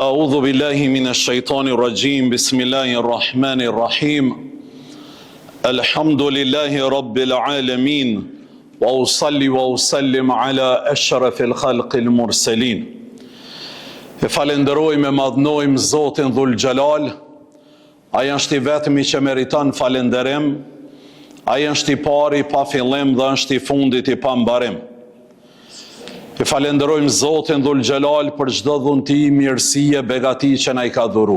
أعوذ بالله من الشيطان الرجيم بسم الله الرحمن الرحيم الحمد لله رب العالمين وأصلي وأسلم على أشرف الخلق المرسلين E falenderojmë e madhnojmë Zotin Dhul Xhelal, Ai është i vetmi që meriton falënderim, Ai është i pari pa fillim dhe është i fundit i pa mbarim. E falënderojmë Zotin Dhul Xhelal për çdo dhunti, mirësi e begati që na i ka dhuru.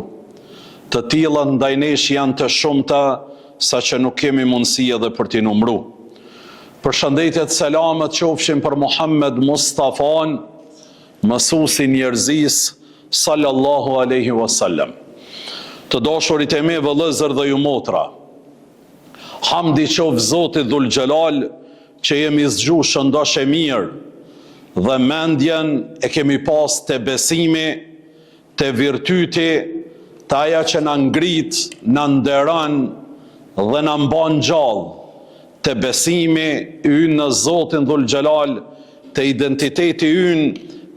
Të tillat ndaj nesh janë të shumta, saqë nuk kemi mundësi edhe për t'i numru. Përshëndetjet selamet qofshin për Muhammed Mustafan, Mësuesi i njerëzisë, Sallallahu alejhi wa sallam. Të dashurit e mi vëllezër dhe ju motra, Hamd i qoftë Zotit Dhul Xhelal që jemi zgju shëndosh e mirë dhe mendjen e kemi pas te besimi, te virtyti, te aja që na ngrit, na nderon dhe na mban gjallë, te besimi ynë në Zotin Dhul Xhelal, te identiteti ynë,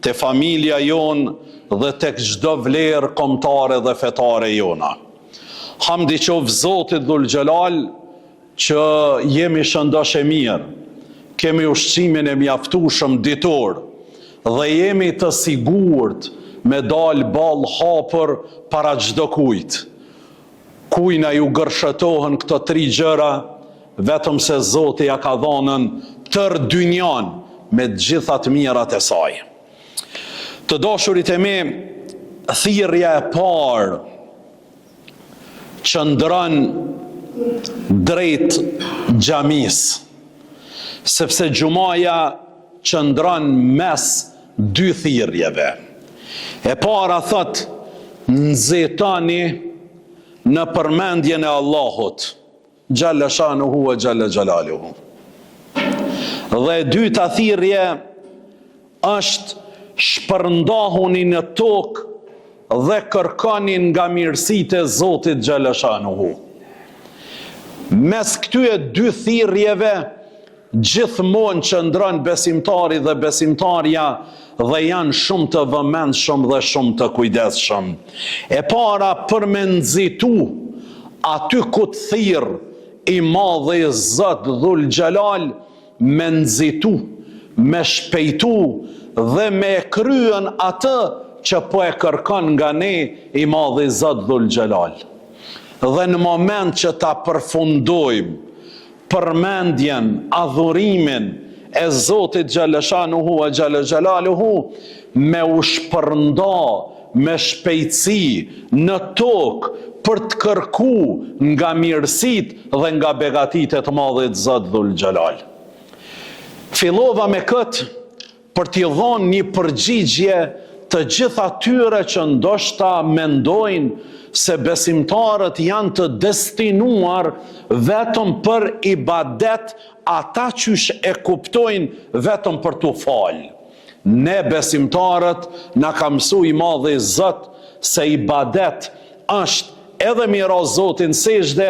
te familja jonë dhe tek çdo vlerë kombëtare dhe fetare jona. Hamd i qoftë Zotit Dhul Xhelal që jemi shëndosh e mirë, kemi ushqimin e mjaftueshëm ditor dhe jemi të sigurt me dalë ballë hapur para çdo kujt. Kujna ju gërshetohen këto tri gjëra, vetëm se Zoti ja ka dhanën tërë dynjanë me të gjitha të mirat e saj. Të dashurit e mi, thirrja e parë qëndron drejt xhamisë, sepse xhumaja qëndron mes dy thirrjeve. E para thotë, nxitoni në përmendjen e Allahut, xhalla shanuhu ve xhalla xhelaluhu. Dhe e dyta thirrje është shpërndahuni në tokë dhe kërkoni nga mirësitë e Zotit xhalla shanuhu. Mes këtyre dy thirrjeve Gjithmonë qëndron besimtari dhe besimtarja dhe janë shumë të vëmendshëm dhe shumë të kujdesshëm. E para për me nxitu aty ku të thirr i madhi Zot Dhul Xhelal me nxitu, me shpejtu dhe me e kryen atë që po e kërkon nga ne i madhi Zot Dhul Xhelal. Dhe në moment që ta përfundojmë përmendjen, adhurimin e Zotit xhaleshanuhu e xhele xhelaluhu me u shpërnda me shpejtësi në tokë për të kërku nga mirësitë dhe nga begatitë e të madhit Zot Dhul Xhelal. Fillova me këtë për t'i dhonë një përgjigje të gjithë atyre që ndoshta mendojnë se besimtarët janë të destinuar vetëm për ibadet ata qysh e kuptojnë vetëm për t'u falë. Ne besimtarët na ka mësu i madhi Zot se ibadet është edhe me i ra Zotit n'sexhde,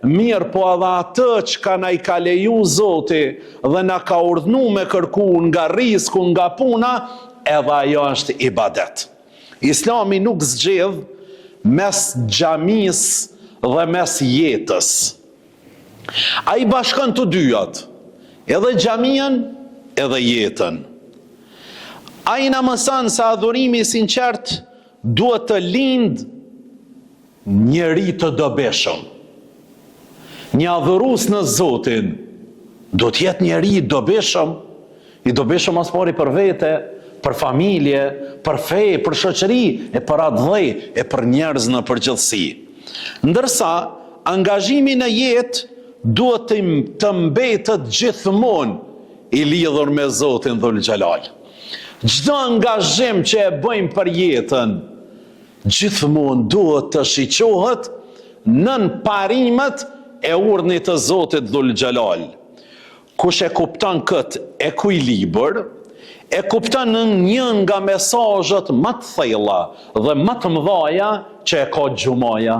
mirëpo edhe atë çka na i ka leju Zoti dhe na ka urdhnu me kërku nga rrisku, nga puna, edhe ajo është ibadet. Islami nuk zgjedh mes xhamisë dhe mes jetës. Ai bashkon të dyjat, edhe xhaminë, edhe jetën. Ai na mëson se adhurimi i sinqertë Duhet të lindë njeri të dobishëm. Një adhurues në Zotin duhet të jetë njeri i dobishëm, i dobishëm ma s'pari për vete, për familje, për fe, për shoqëri e për atdhe e për njerëz në përgjithësi. Ndërsa angazhimi në jetë duhet të, të mbetet gjithmonë i lidhur me Zotin Dhul Xhelal. Çdo angazhim që e bëjmë për jetën, gjithmonë duhet të shiqohet nën parimet e urdhnit të Zotit Dhul Xhelal. Kush e kupton këtë ekuilibër, e kupton një nga mesazhet më të thella dhe më të mëdhaja që e ka xhumaja.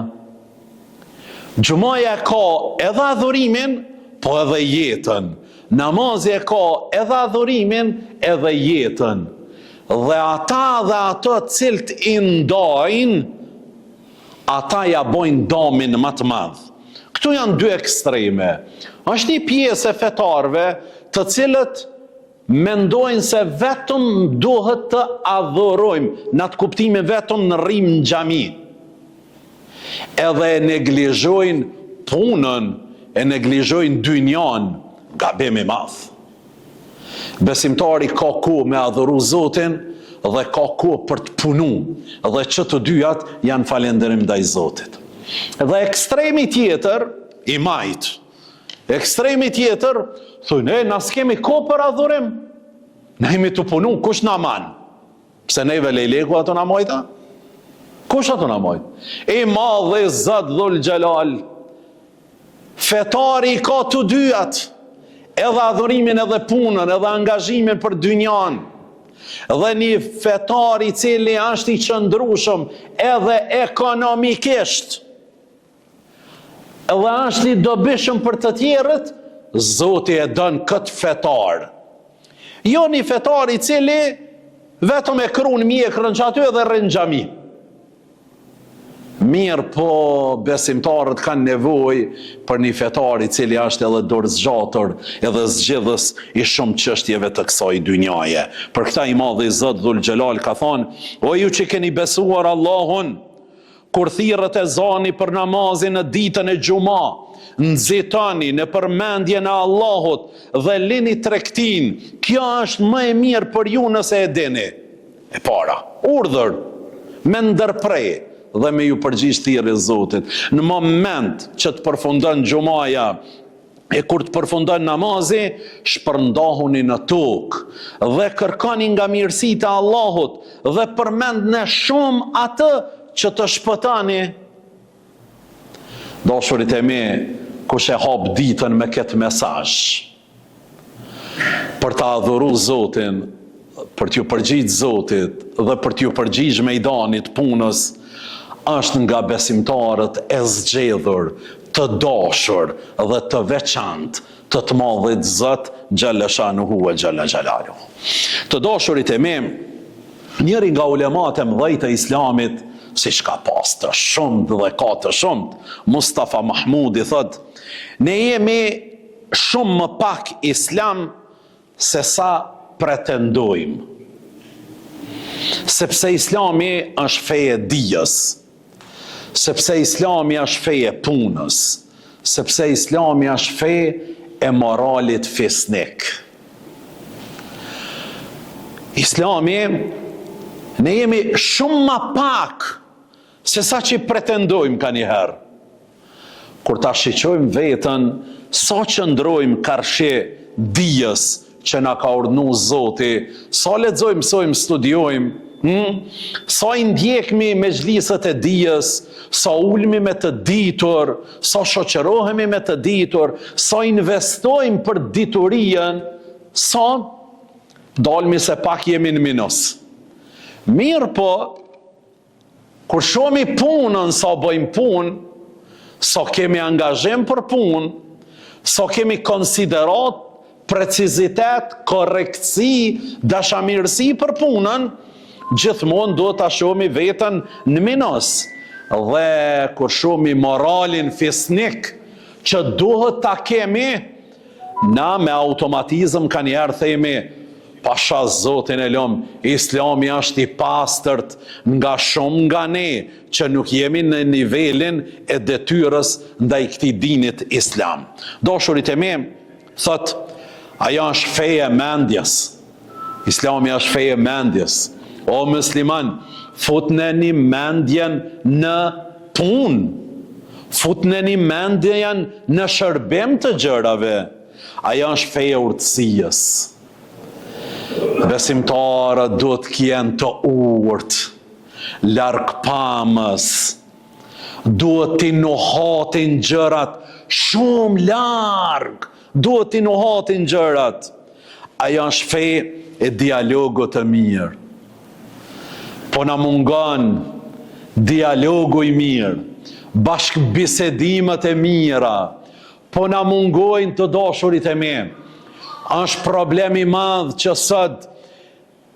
Xhumaja e ka edhe adhurimin, po edhe jetën. Namazi e ka edhe adhurimin, edhe jetën. Dhe ata dhe ato të cilët i ndajnë, ata ja bojnë damin ma të madh. Këtu janë dy ekstreme. Është një pjesë e fetarëve të cilët mendojnë se vetëm duhet të adhurojmë, në atë kuptimin vetëm në rrimë në xhami. Edhe e neglizhojnë punën, e neglizhojnë dynjanë, gabim i madh. Besimtari ka kohë me adhuru Zotin dhe ka kohë për të punu dhe që të dyjat janë falënderim ndaj Zotit. Dhe ekstremi tjetër, i majtë, ekstremi tjetër, thujnë, e, na s'kemi kohë për adhurim, na jemi tu punu, kush na man? Pse neve lejleku a tu na majt a? Kush a tu na majt? I madhi Zot Dhul Xhelal, Fetari i ka të dyjat, edhe adhurimin edhe punën, edhe angazhimin për dynjan. Dhe një fetar i cili është i qëndrueshëm edhe ekonomikisht, edhe është i dobishëm për të tjerët, Zoti e don këtë fetar. Jo një fetar i cili vetëm e krun mjekrën qaty edhe rrin n'xhami. Mirëpo besimtarët kanë nevojë për një fetar i cili është edhe dorëzgjatur edhe zgjidhës i shumë çështjeve të kësaj dynjaje. Për këta i madhi Zot Dhul Xhelal ka thonë, o ju që keni besuar Allahun, kur thirret ezani për namazin në ditën e xhuma, nxitoni në përmendjen e Allahut dhe lini tregtinë, kjo është më e mirë për ju nëse e dini. E para, urdhër me ndërpre dhe me ju përgjigj thirrjes Zotit. Në moment që të përfundon xhumaja e kur të përfundon namazi, shpërndahuni në tokë dhe kërkoni nga mirësitë e Allahut dhe përmendne shumë atë që të shpëtoni. Dashurit e mi, kush e hap ditën me këtë mesazh? Për ta adhuru Zotin, për t'ju përgjigj Zotit dhe për t'ju përgjigj mejdanit punës, është nga besimtarët e zgjedhur, të dashur dhe të veçantë të të madhit Zot xhalla shanuhu ve xhalla xhelaluhu. Të dashurit e mi, njëri nga ulemat e mëdhej të Islamit, siç ka pas të shumtë dhe ka të shumtë, Mustafa Mahmudi thotë, ne jemi shumë më pak islam se sa pretendojmë. Sepse islami është fe e dijes, sepse islami është fe e punës, sepse islami është fe e moralit fisnik. Islami, ne jemi shumë ma pak se sa që pretendojmë kanjëherë. Kur ta shiqojmë veten, sa qëndrojmë karshi dijes që na ka urdhnu Zoti, sa lexojmë, mësojmë, studiojmë, hm? sa i ndjekmi mexhliset e dijes, sa ulmi me të ditur, sa shoqërohemi me të ditur, sa investojmë për diturinë, sa dalmi se pak jemi në minus. Mirëpo, Kur shohmi punën, sa bëjmë punë, sa kemi angazhim për punë, sa kemi konsideratë, precizitet, korrektësi, dashamirësi për punën, gjithmonë duhet ta shohmi veten në minus. Dhe kur shohmi moralin fisnik që duhet ta kemi, na me automatizëm kanjëherë themi Pasha Zotin e lum, Islami është i pastërt nga shumë nga ne që nuk jemi në nivelin e detyrës ndaj këtij dinit Islam. Dashurit e mi, thotë, ajo është fe e mendjes. Islami është fe e mendjes. O musliman, futneni mendjen në punë. Futneni mendjen në shërbim të gjërave. Ajo është fe e urtësisë. Besimtarët duhet të jenë të urtë, largpamës, duhet t'i nuhatin gjërat shumë larg, duhet t'i nuhatin gjërat. Ajo është fe e dialogut të mirë. Po na mungon dialogu i mirë, bashkëbisedimet e mira, Po na mungojnë të dashurit e mi. Është problem i madh që sot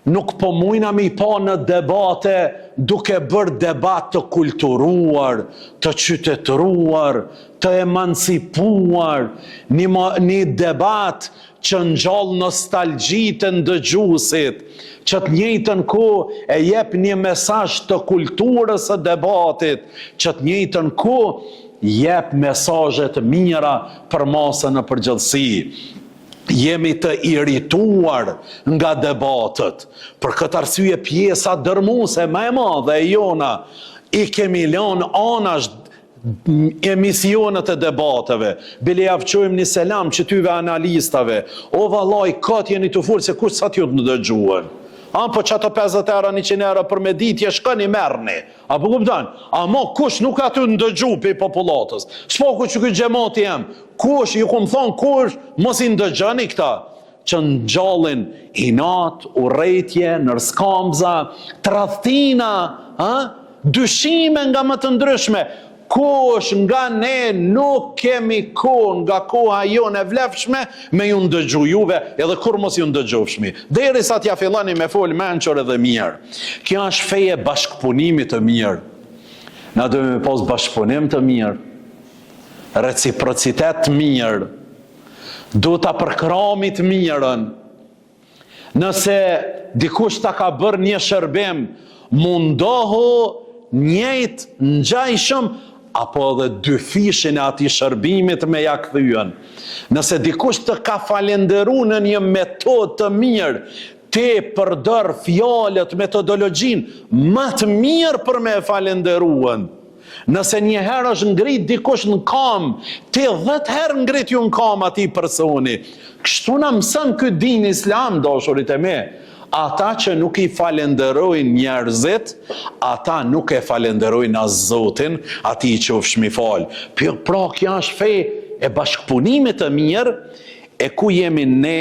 Nuk po mujna me i pa në debate duke bërë debat të kulturuar, të qytetëruar, të emancipuar, një, një debat që ngjall nostalgji te ndëgjuesit, që të njëjtën kohë e jep një mesazh të kulturës së debatit, që të njëjtën kohë jep mesazhe të mira për masën në përgjithësi. Jemi të irrituar nga debatet. Për këtë arsye pjesa dërmuese më e madhe e jona i kemi lënë anash emisionet e debateve. Bile jav çojmë një selam qëtyve analistave. O vallai kot jeni tu fol se kush s'a tu ju ndëgjuen. A po qato 50 euro, 100 euro për meditje shkoni merrni. A po kupton? Amo kush nuk a tu ndëgju prej popullatës. S'paku qiky xhemati jem. Kush ju kum thon kush mos i ndëgjoni këta që ngjallin inat, urrejtje, nërskambza, tradhtina, ha? dyshime nga më të ndryshme. Kush nga ne nuk kemi kohë nga koha jonë e vlefshme me ju ndëgju juve edhe kurrë mos ju ndëgjofshmi. Derisa t'ja filloni me fol mençur edhe mirë. Kjo është fe e bashkëpunimit të mirë. Na duhet me pas bashkëpunim të mirë, reciprocitet të mirë, Duhet ta përkrahmi të mirën. Nëse dikush ta ka bërë një shërbim, mundohu njëjtë, ngjajshëm, apo edhe dyfishin e atij shërbimit me ja kthyen. Nëse dikush të ka falenderu në një metodë të mirë, ti përdor fjalët, metodologjinë më të mirë për me e falenderuen. Nëse një herë është ngrit dikush në kamë, ti dhetë herë ngritju në kamë atij personi. Kështu na mëson ky din islam, dashurit e mi. Ata që nuk i falenderojnë njerëzit, ata nuk e falenderojnë as Zotin, atij i qofshmi falë. Pra kjo është fe e bashkëpunimit të mirë, e ku jemi ne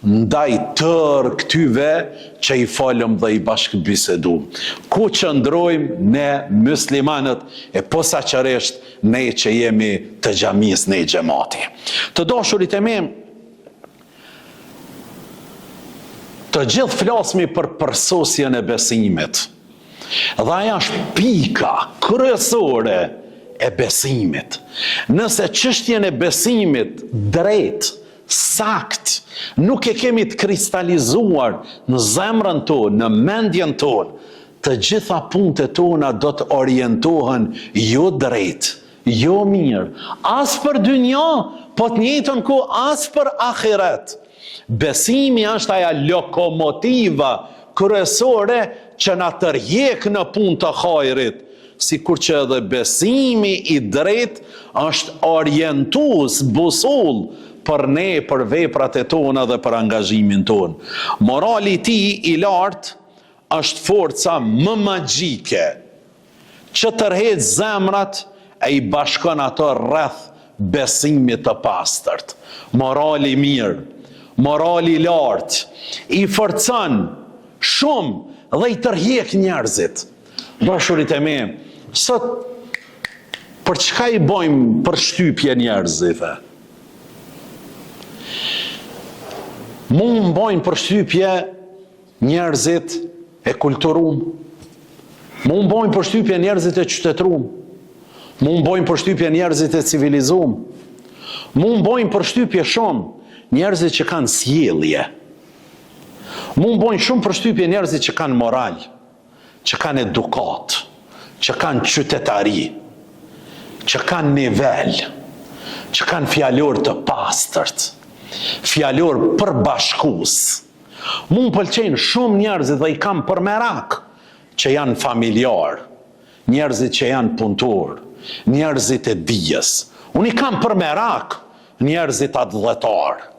ndaj tërë këtyve që i folëm dhe i bashkëbisedum. Ku qëndrojmë ne myslimanët e posaçërisht ne që jemi të xhamisë ne xhemati. Të dashurit e mi, të gjithë flasmi për përsosjen e besimit. Dhe ajo është pika kryesore e besimit. Nëse çështjen e besimit drejt Saktë, nuk e kemi të kristalizuar në zemrën tonë, në mendjen tonë, të gjitha punët e tona do të orientohen jo drejt, jo mirë, as për dynja, po të njëjtën kohë as për ahiret. Besimi është aja lokomotiva kryesore që na tërhjek në punë të hajrit, Sikur që edhe besimi i drejtë është orientues, busull, për ne, për veprat e tona dhe për angazhimin tonë. Morali i tij i lartë është forca më magjike që tërheq zemrat e i bashkon ato rreth besimit të pastërt. Morali i mirë, morali i lartë, i forcon shumë dhe i tërhjek njerëzit. Dashurit e mi, sot për çka i bojmë përshtypje njerëzve? Mu më bojnë përshtypje njerëzit e kulturum. Mu më bojnë përshtypje njerëzit e qytetrum. Mu më bojnë përshtypje njerëzit e civilizum. Mu më bojnë përshtypje shumë njerëzit që kanë sjellje. Mu më bojnë shumë përshtypje njerëzit që kanë moral. që kanë edukatë, që kanë qytetari, që kanë nivel, që kanë fjalor të pastërt, fjalor përbashkues. Mu më pëlqejnë shumë njerëzit dhe i kam për merak që janë familjarë, njerëzit që janë punëtorë, njerëzit e dijes. Unë i kam për merak njerëzit atdhetarë,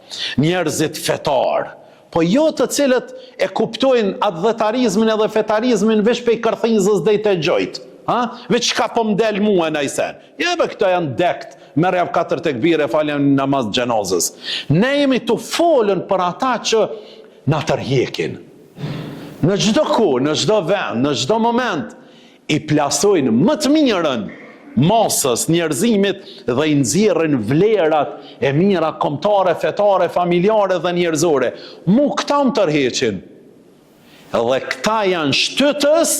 njerëzit fetarë, po jo të cilët e kuptojnë atdhetarizmin edhe fetarizmin veç pej kërthizës dej te gjojt, ha? Veç çka po m'del mue naj sen. Ja be këto janë dekt, merrjav katër tekbire falja një namaz xhenazës. Ne jemi tu folën për ata që na tërhjekin. Në çdo kohë, në çdo vend, në çdo moment, i plasojnë më të mirën masës, njerëzimit dhe i nxjerrin vlerat e mira kombëtare, fetare, familjare dhe njerëzore. Mu këta më tërheqin. Dhe këta janë shtytës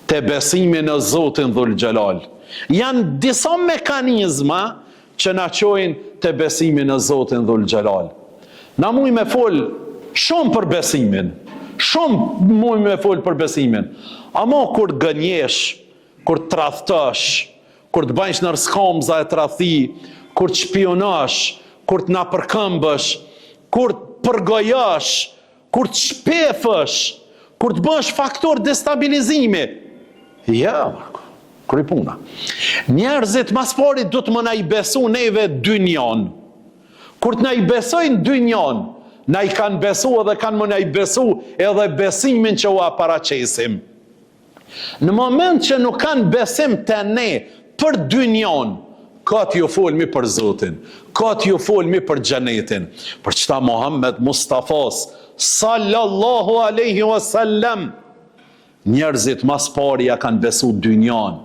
te besimi në Zotin Dhul Xhelal. Janë disa mekanizma që na çojnë te besimi në Zotin Dhul Xhelal. Na mujmë me fol shumë për besimin, shumë mujmë me fol për besimin. Amo kur të gënjesh, kur të tradhtosh, kur të bëjsh nër skamza e tradhti, kur të shpionosh, kur të nëpërkëmbësh, kur të përgojosh, Kur të shpifësh, kur të bësh faktor destabilizimi, ja, kry puna. Njerëzit ma s'pari duhet me na i besu neve dynjon. Kur të na i besojnë dynjon, na i kanë besu edhe kanë me na i besu edhe besimin që ua paraqesim. Në moment që nuk kanë besim te ne për dynjon, kot ju folmi për Zotin, kot ju folmi për xhenetin. Për qëta Muhammed Mustafas, sallallahu aleyhi wa sallam, njerëzit ma s'pari ja kanë besu dynjon.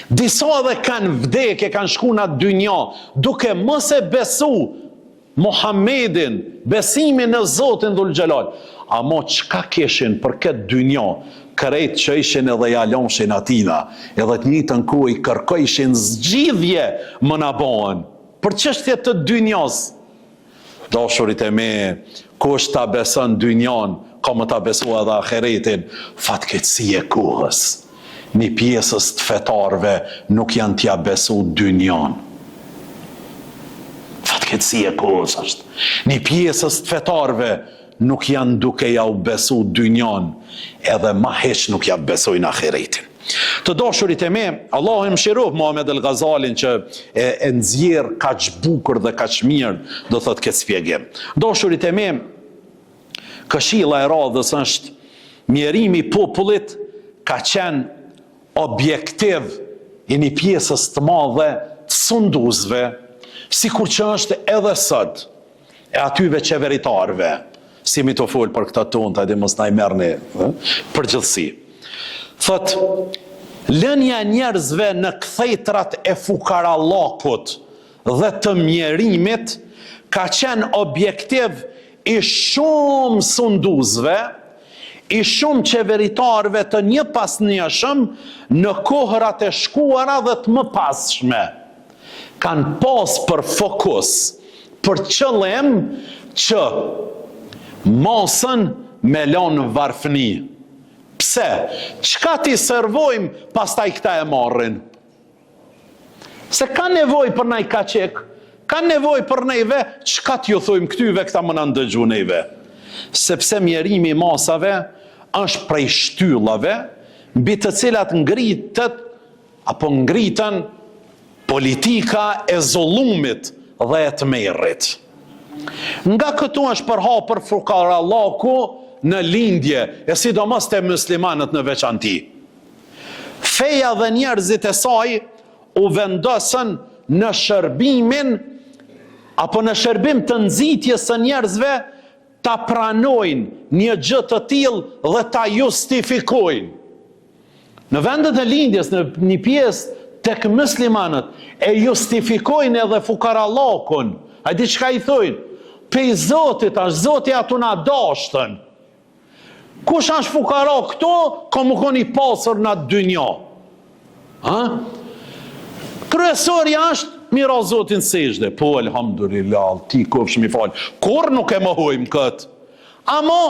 Disa edhe kanë vdek e kanë shku në dynja, duke mos e besu Muhammedin, besimin në Zotin Dhul Xhelal. Amo çka kishin për këtë dynja, krejt çojshin edhe ja lonshin atina, edhe të njëjtën kohë i kërkojshin zgjidhje me na bon, për çështje të dynjas. Dashurit e mi, kush ta beson dynjan, ka me ta besu edhe ahiretin, fatkeqësi e kohës. Një pjesës të fetarëve nuk janë t'ja besu dynjon. Fatkeqësi e kohës është. Një pjesës të fetarëve nuk janë duke ja u besu dynjon, edhe ma hiç nuk ja besojnë ahiretin. Të dashurit e mi, Allahu e mëshiroftë Muhammed El Ghazalin që e, e nxjerr kaq bukur dhe kaq mirë, do thotë këtë shpjegim. Dashurit e mi, Këshilla e radhës është mjerimi i popullit ka qenë objektiv i një pjesës të madhe të sunduesve, sikur që është edhe sot e atyve qeveritarëve, s'jemi tu fol për këta tonë, hajde mos na i merrni, përgjithësi. Thotë, lënia e njerëzve në kthetrat e fukarallakut dhe të mjerimit ka qenë objektiv i shumë sunduesve, i shumë qeveritarëve të njëpasnjëshëm në kohërat e shkuara dhe të mëpasshme. Kanë pas për fokus, për qëllim që masën me lanë në varfni. Pse? Çka t'i servojmë, pastaj këta e marrin? Se kanë nevojë për naj kaçek, kanë nevojë për neve, çka t'ju thujmë këtyve këta me na ndëgju neve. Sepse mjerimi i masave është prej shtyllave, mbi të cilat ngritet apo ngriten politika e zullumit dhe e tmerrit. Nga këtu është përhapur fukarallaku në lindje, e sidomos te muslimanët në veçanti. Feja dhe njerëzit e saj u vendosën në shërbimin apo në shërbim të nxitjes së njerëzve ta pranojnë një gjë të tillë dhe ta justifikojnë. Në vendet e lindjes, në një pjesë tek muslimanët e justifikojnë edhe fukarallakun. A di çka i thojnë? Pej Zotit asht, Zoti a tu na dashtën. Kush është fukara këtu, ka me kon i pasur në atë dynja. Ha? Kryesorja është, me i ra Zotit n'sexhde. Po, elhamdulillah, ti kofshim i falë. Kurrë nuk e mohojmë këtë. Amo,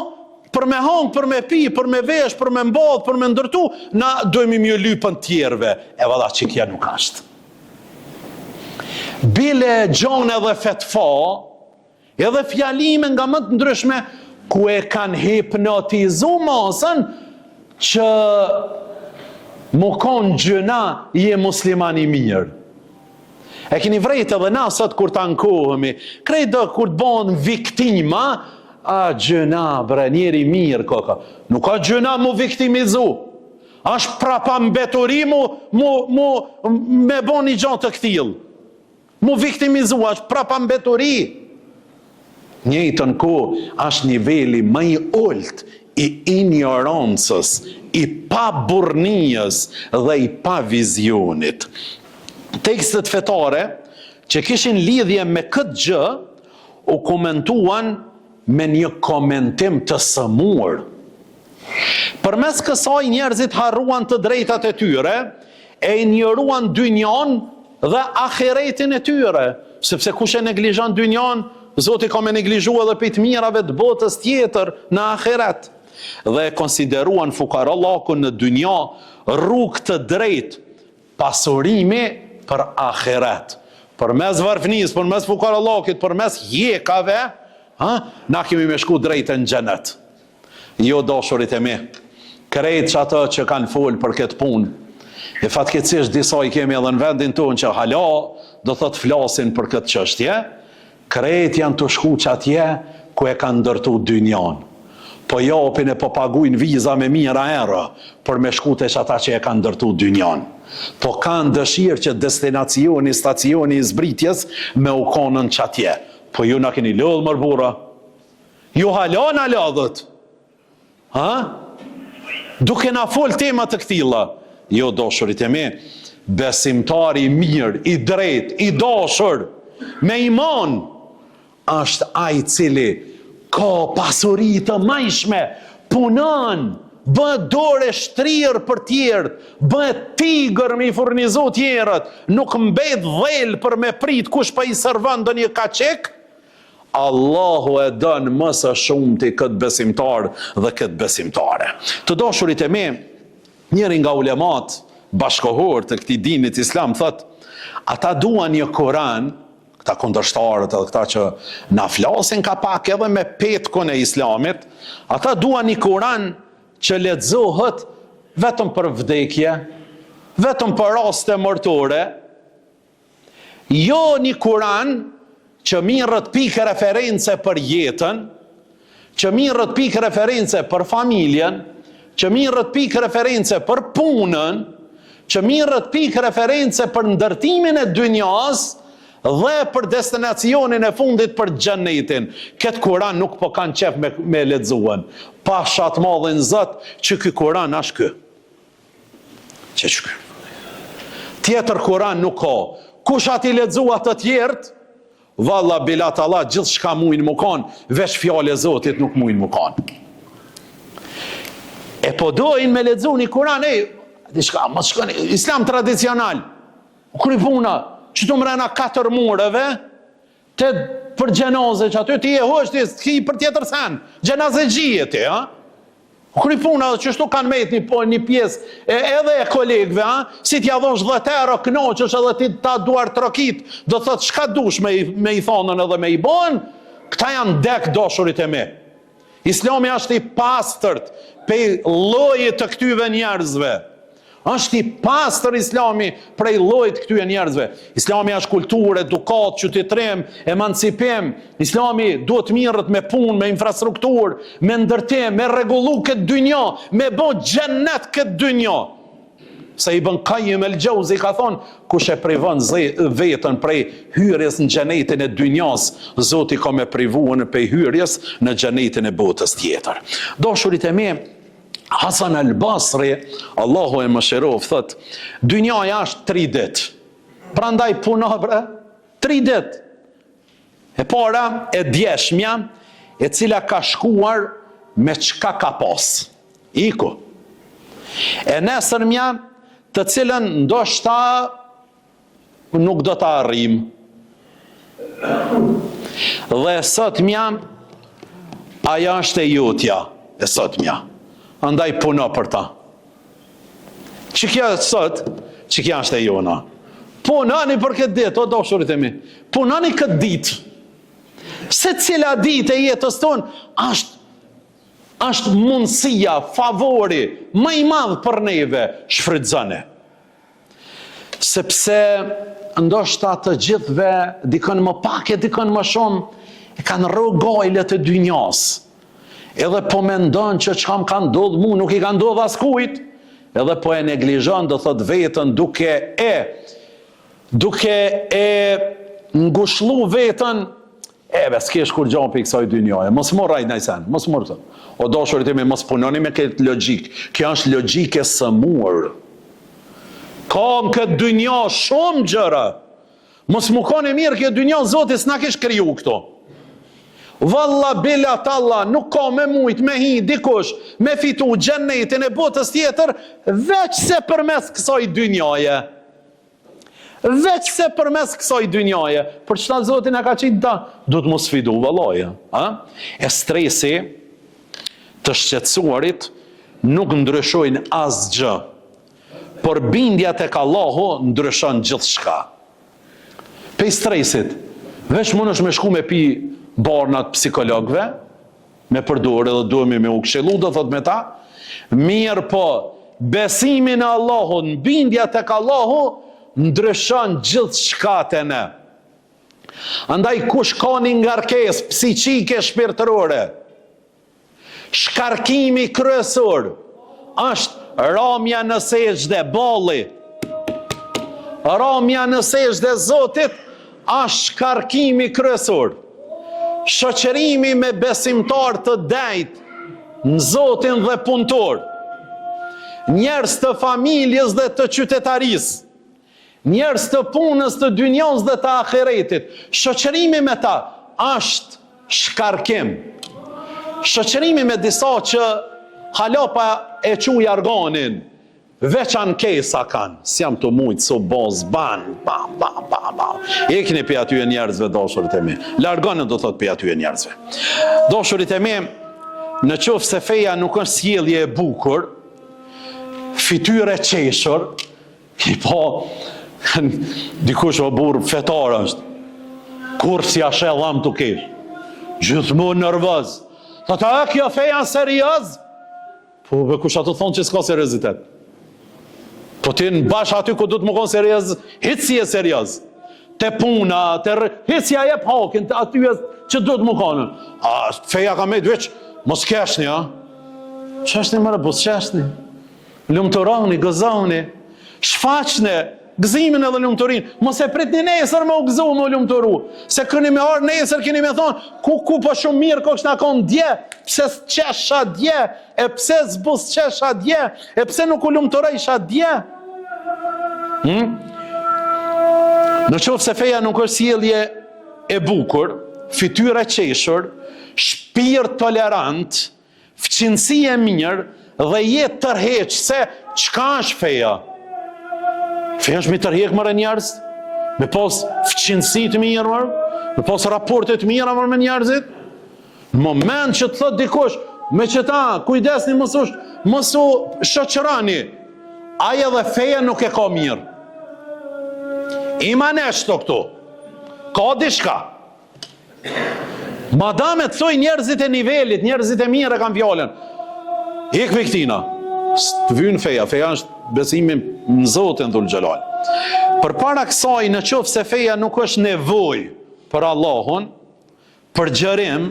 për me hangë, për me pi, për me vesh, për me mbath, për me ndërtu, na dojmë me ju lypën tjerve. E valla që kja nuk ashtë. Bile gjon edhe fetfa, Edhe fjalime nga më të ndryshme ku e kanë hipnotizu masën që me konë gjynah je musliman i mirë. E keni vrejt edhe na sot kur të ankohemi, krejt do kur të bëhen viktima, a gjynah bre, njeri i mirë koka. Nuk ka gjynah mu viktimizu. Ashtë prapambeturi mu, mu, mu, me bo një gja të këtillë. Mu viktimizu është prapambeturi. Njëjtën kohë është niveli më i ulët i injorancës, i paburrnisë dhe i pavizionit. Tekstet fetare që kishin lidhje me këtë gjë u komentuan. me një komentim të sëmurë. Përmes kësaj njerëzit harruan të drejtat e tyre, e injoruan dynjanë dhe ahiretin e tyre, sepse kush e neglizhon dynjanë, Zoti ka me neglizhu edhe prej të mirave të botës tjetër në ahiret. Dhe e konsideruan fukarallakun në dynja rrugë të drejtë pasurimi për ahiret. Përmes varfnisë, përmes fukarallakit, përmes hjekave, ha, na kemi me shku drejt në xhenet. Jo dashurit e mi, krejt qato që kanë folë për këtë punë, e fatkeqësisht disa i kemi edhe në vendin tonë që hala do thot flasin për këtë çështje, Krejt janë tu shku qatje ku e kanë ndërtu dynjanë. Po japin e po pagujnë viza me mijëra euro për me shku te qata që e kanë ndërtu dynjanë. Po kanë dëshirë që destinacioni, stacioni i zbritjes me u konën qatje. Po ju na keni lodhë mor burra. Ju hala na lodhët. Ha? Duke na fol tema të këtilla. Jo dashurit e mi, besimtar i mirë, i drejtë, i dashur, me iman, është ai i cili ka pasuri të majshme, punon, bëhet dorë e shtrirë për tjerët, bëhet tigër me i furnizu tjerët, nuk mbet dhelë për me prit kush po i servon ndonjë kaçik, Allahu e don më së shumti këtë besimtar dhe këtë besimtare. Të dashurit e mi, njëri nga ulemat bashkëkohor të këtij dinit islam thotë, ata duan një Kur'an, këta kundërshtarët edhe këta që na flasin ka pak edhe me petkun e islamit, ata duan një Kur'an që lexohet vetëm për vdekje, vetëm për raste mortore, Jo një Kuran që mirret pikë reference për jetën, që mirret pikë reference për familjen, që mirret pikë reference për punën, që mirret pikë reference për ndërtimin e dynjas dhe për destinacionin e fundit për xhenetin. Këtë Kuran nuk po kanë qef me, me lexuen. Pasha të madhin Zot që ky Kuran është ky. Që që ky. Tjetër Kuran nuk ka. Kush a t'i lexu ato tjerët? Valla bila talla gjithçka mujnë me kanë, veç fjalë e Zotit nuk mujnë me kanë. E po dojnë me lexu një Kuran, ej, diçka, mos shkoni, islam tradicional. Kry puna, qëtu mrena katër mureve, Te për xhenaze që aty ti e hush ti s'ki për tjetër sen. Xhenazexhi je ti, ha? Kry puna dhe qështu kanë met një, po, një pjesë e, edhe e kolegëve, ha? Si t'ja dhosh 10 euro, kënaqesh edhe ti ta duartrokit, do thot çka dush me, me i thonën edhe me i bon, këta janë dek dashurit e mi. Islami është i pastërt pej llojit të këtyve njerëzve. Është i pastër Islami prej llojit të këtyve njerëzve. Islami është kulturë, edukatë, qytetërim, emancipim. Islami duhet të mirret me punë, me infrastrukturë, me ndërtim, me rregullu këtë dynja, me bo xhennet këtë dynja. Se Ibn Kajim el Xheuzi ka thonë, kush e privon veten prej hyrjes në xhenetin e dynjas, Zoti ka me privuën prej hyrjes në xhenetin e botës tjetër. Dashurit e mi, Hasan el Basri, Allahu e mëshiroftë, thotë, dynjaja është tri ditë. Prandaj puno bre, tri ditë. E para, e djeshmja, e cila ka shkuar me çka ka pas. Iku. E nesërmja, të cilën ndoshta nuk do ta arrijmë. Dhe e sotmja, ajo është e jotja, e sotmja. Andaj puno për ta. Që kjo sot, që kjo është e jona. Punoni për këtë ditë, o dashurit e mi. Punoni këtë ditë. Secila ditë e jetës tonë është është mundësia, favori më i madh për neve, shfrytëzone. Sepse ndoshta të gjithëve dikën më pak e dikën më shumë e kanë rrok gajlet e dynjas. Edhe po mendon që çka më ka ndodhë mu nuk i ka ndodhë askujt, edhe po e neglizhon do thot veten duke e duke e ngushllu veten e be s'kesh kurgjo prej kësaj dynjaje mos mor rajt naj sen mos mor këtë o dashurit e mi mos punoni me këtë logjikë kjo është logjikë e sëmurë ka në këtë dynja shumë gjëra Mos me konë e mirë kjo dynja, Zoti s'na kish kriju këto. Valla bila talla nuk ka me mujt me hi dikush me fitu xhennetin e botës tjetër veç se përmes kësaj dynjaje. Veç se përmes kësaj dynjaje. Për qëta Zoti na ka qitë ta, duhet m'u sfidu vallahi. A? E stresi, të shqetësuarit, nuk ndryshojnë asgjë. Por bindja tek Allahu ndryshon gjithçka. Pej stresit, veç mundesh me shku me pi barnat psikologëve, me përdorë edhe duhemi me u këshillu, do thot me ta, mirëpo, besimi në Allahun, bindja tek Allahu, ndryshon gjithçka te ne. Andaj kush ka një ngarkesë psiqike shpirtërore, Shkarkimi kryesor është ramja në sexhde, balli. Ramja në sexhde Zotit është shkarkimi kryesor. Shoqërimi me besimtarë të dejtë në Zotin dhe punëtorë. Njerëz të familjes dhe të qytetarisë. Njerëz të punës të dynjasë dhe të ahiretit, shoqërimi me ta është shkarkim. Shoqërimi me disa që hala pa e çu jarganin, veç ankesa kanë, s'jam tu mujtë, s'u bo, s'ban, ba, ba, ba, ba. Ikni prej atyre njerëzve, dashurit e mi. Largonu, do thot, prej atyre njerëzve. Dashurit e mi, në qoftë se feja nuk është sjellje e bukur, fytyrë e qeshur, I po, dikush o burrë fetar është, kurrë s'ja sheh dhamt tu kesh, gjithmonë nervoz, thotë a kjo feja serioz? Po, be kush ato thonë që s'ka seriozitet? Po ti në bash aty ku duhet me konë serioz, hiç s'je serioz. Te puna, te rë, hiç s'ja jep hakin, te aty që duhet me konë. A, feja ka mejtë veç, mos keshni, a? Qeshni more, buzëqeshni. Lumturoni, gëzoni, shfaqne gëzimin edhe lumturinë. Mos e pritni nesër me u gëzu, me u lumturu. Se keni me ardhë nesër, keni me thonë, ku, ku po shumë mirë kokshna konë dje, pse s'qesha dje, e pse s'buzëqesha dje, e pse nuk u lumturojsha dje. Hmm? Në qoftë se feja nuk është sjellje e bukur, fytyrë e qeshur, shpirt tolerant, Fqinjësi e mirë dhe jetë tërheqëse, çka është feja? Feja është me tërhjek more njerëz, me pas fqinjësi të mirë more, me pas raporte të mira more me njerëzit. Në moment që të thot dikush, me qëta, kujdesni mos u, mos u shoqëroni, ai edhe feja nuk e ka mirë. Ima neshto këtu, ka diçka. Madame të thojnë njerëzit e nivelit, njerëzit e mirë e kanë fjalën. Ik prej këtina. S'të vyn feja, feja është besimi në Zotin Dhul Xhelal. Përpara kësaj, në qoftë se feja nuk është nevojë për Allahun, përgjërim,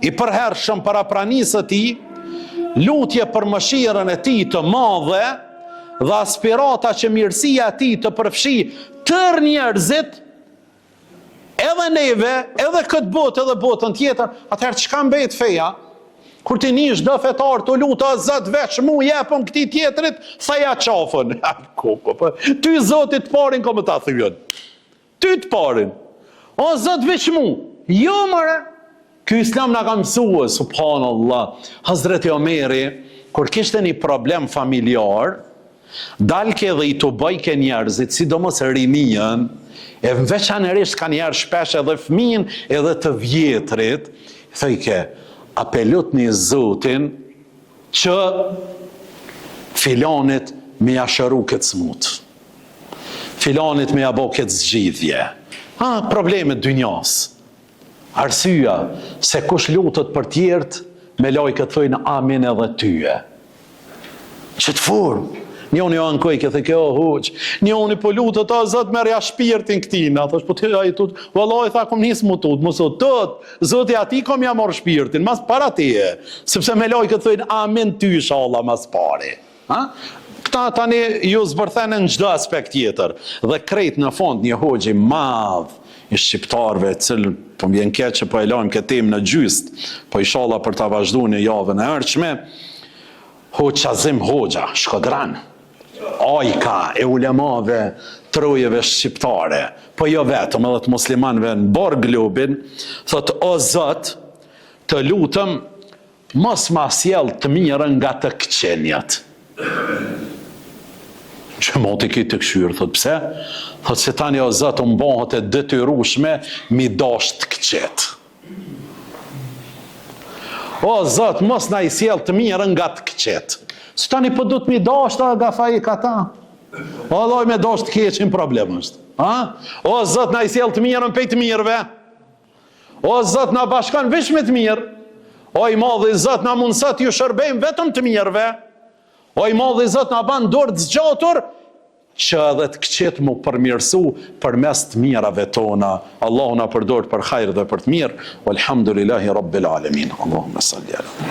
i përhershëm para pranisë së tij, lutje për mëshirën e tij të madhe dhe aspirata që mirësia e tij të përfshijë tërë njerëzit, Edhe neve, edhe këtë botë, edhe botën tjetër, atëherë çka mbet feja? Kur ti nish do fetar tu lutë, o Zot veç mu jepëm këtij tjetrit, theja qafën. Koko, po. Ty Zoti të parin ka me ta thyën. Ty të parin. O Zot veç mu. Jo more. Ky islam na ka mësue, subhanallah. Hazreti Omeri, kur kishte një problem familjar, dalke dhe i tubojke njerëzit, sidomos rininë, e veçanërisht kanjëherë shpesh edhe fëmijën edhe të vjetrit, thojke, a pe lutni Zotin që filanit me ja shëru këtë smut. Filanit me ja bo këtë zgjidhje. Ha, problemet dynjas. Arsyeja se kush lutet për tjerët, melajket thojnë amin edhe tyje. Qëtë formë, njoni o ankojke, thojke o hoxhë, njoni po lutet, o zot merrja shpirtin këtina, thosh po ti ai tut, vallai tha kom nis m'u tut, mos u tut, zoti atij ka me ja marr shpirtin, mas para teje, sepse melajket thojnë amin ty ishalla mas pari. Ha? Këta tani ju zbërthene në çdo aspekt tjetër. Dhe krejt në fund një hoxhë i madh i shqiptarëve, cilë po më vjen keq që po e lajmë këtë temë në gjysmë, po ishalla për ta vazhdu në javën e ardhshme, Hoxhë Qazim Hoxha, shkodran, ajka e ulemave trojeve shqiptare, po jo vetëm edhe të muslimanëve në mbarë globin, thotë o Zot, të lutem, mos ma sjell të mirën nga të këqenjat. Xhemati krejt të kqyr, thot, pse? Thot, se tani o Zot, më bëhet e detyrushme m'i dasht të këqet. O Zot, mos na i sjell të mirën nga të këqet. Se tani po du të m'i dasht nga faji ka ta. O Allah me dasht të keqin problem është. Ha? O Zot, na i sjell të mirën pej të mirëve. O Zot, na bashkon veç me të mirë. O i madhi Zot, na mundëso t'ju shërbejmë vetëm të mirëve. O i madhi Zot, na ban dorë të zgjatur që edhe të këqijtë m'u përmirësu përmes të mirave tona. Allahu na përdortë për hajr dhe për të mirë. Walhamdulillahi Rabbil Alamin. Allahumma salli ala.